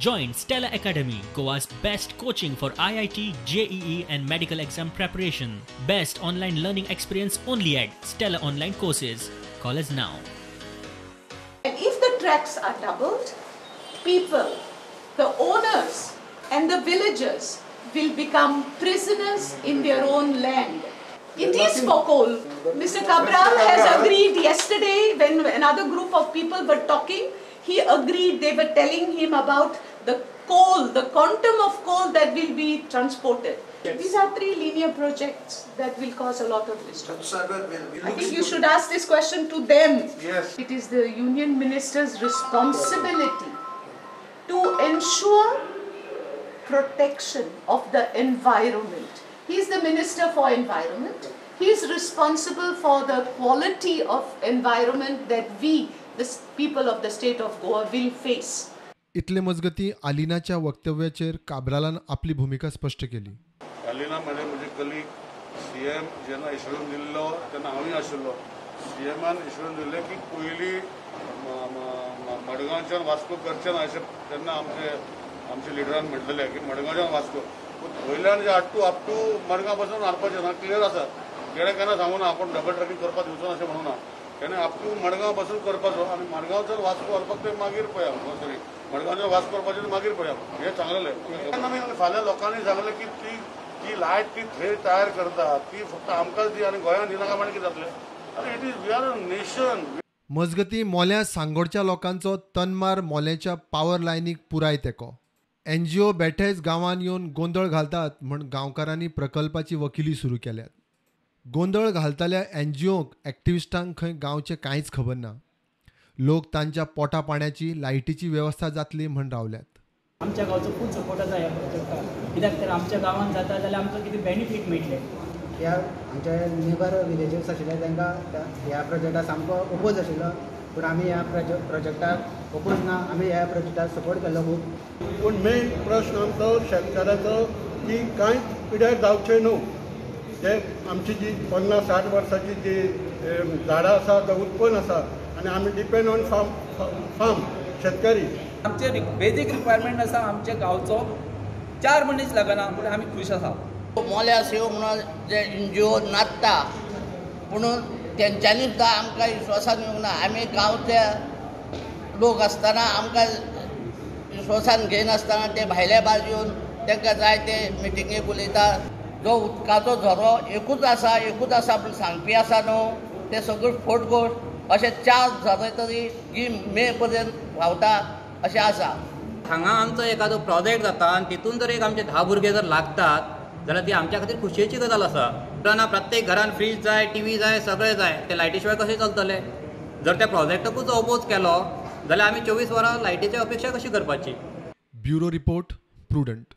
Join Stella Academy, Goa's best coaching for IIT, JEE and medical exam preparation. Best online learning experience only at Stella Online Courses. Call us now. And if the tracks are doubled, people, the owners and the villagers will become prisoners in their own land. It is for coal. Mr. Cabral has agreed yesterday when another group of people were talking, he agreed. They were telling him about the coal, the quantum of coal that will be transported. Yes. These are 3 linear projects that will cause a lot of destruction. I I think you should ask this question to them. Yes. It is the union minister's responsibility to ensure protection of the environment. He is the minister for environment. He is responsible for the quality of environment that we, the people of the state of Goa, will face. इतले मजगती आलिनाच्या वक्तव्याचेर काब्रालान आपली भूमिका स्पश्ट केली. आलिना म्हणजे म्हजे colleague CM जेन्ना इशरून दिल्लो तेन्ना हांवूय आशिल्लो. सीएमान इशरून दिल्लें की पयलीं मडगांवच्यान वास्को करचें ना अशें तेन्ना आमचे लिडरान म्हटलेलें की मडगांवच्यान वास्को वयल्यान जे अप टू मडगांव पासून हाडपाचें ना, क्लियर आसा. तेणें केन्ना सांगू ना आपूण डबल ट्रॅकिंग करपाक दिवचो ना अशें म्हणू ना. तेणें अप टू मडगांव पासून करपाचो आनी मडगांवच्यान वास्को व्हरपाक तें मागीर पळया, सॉरी मडगांवच्यान वास्को व्हरपाचें मागीर पळया हें सांगलेलें. तेन्ना फाल्यां लोकांनी सांगलें की ती लायट ती थंय तयार करता ती फक्त आमकांच दी आनी गोंयांत दिनाका म्हण कितें जातलें. आनी it is we are a nation. मजगती मोल्यां सांगोडच्या लोकांचो तन्मार मोल्याच्या पावर लायनीक पुराय तेंको. एनजीओ बेठेच गांवांत येवन गोंदळ घालतात म्हण गांवकारांनी प्रकल्पाची वकिली सुरू केल्यात. गोंदळ घालतल्या एनजीओंक एक्टिविस्टांक खंय गांवचें कांयच खबर ना. लोक तांच्या पोटा पाण्याची लायटीची वेवस्था जातली म्हण रावल्यात. आमच्या गांवचो खूब सपोर्ट आसा ह्या प्रोजेक्टाक, कित्याक तर आमच्या गांवांत जाता जाल्यार आमकां कितें बेनिफीट मेळटलें. ह्या आमच्या नेबर विलेजीस आशिल्ले तांकां ह्या प्रोजेक्टाक सामको ओपोज आशिल्लो, पूण आमी ह्या प्रोजेक्टाक ओपोज ना, आमी ह्या प्रोजेक्टाक सपोर्ट केल्लो खूब. पूण मेन प्रश्न आमचो शेतकाराचो की कांयच पिड्यार जावचें न्हू. जे आमची जी 50-60 वर्सांची जी झाडां आसा तो उत्पन्न आसा आनी आमी डिपेंड ऑन फार्म शेतकरी. आमचे बेजीक रिक्वायरमेंट आसा आमच्या गांवचो 4 मनीस लागना पूण आमी खूश आसा. मोल्या सेव म्हणून जे एनजीओ नाचता पूण तेंच्यांनी सुद्दां आमकां विश्वासान येवंक ना. आमी गांवचे लोक आसतना आमकां विश्वासान घेयनासतना ते भायल्या भायर येवन तांकां जाय ते मिटिंगेक उलयता. जो उदकाचो झरो एकूच आसा एकूच आसा पूण सांगपी आसा न्हू, ते सगळें फोट गोश्ट. अशे 4 झरे तरी जी मे पर्यंत व्हांवता अशें आसा. हांगा आमचो एखादो प्रोजेक्ट जाता आनी तितून जर एक आमचे 10 भुरगे जर लागतात जाल्यार ती आमच्या खातीर खुशयेची गजाल आसा. ना प्रत्येक घरान फ्रीज जाय, टीव्ही जाय, सगळें जाय, ते लायटी शिवाय कशें चलतलें? जर त्या प्रोजेक्टाकूच ओपोज केलो जाल्यार आमी 24 वरां लायटीची अपेक्षा कशी करपाची? Bureau report, Prudent.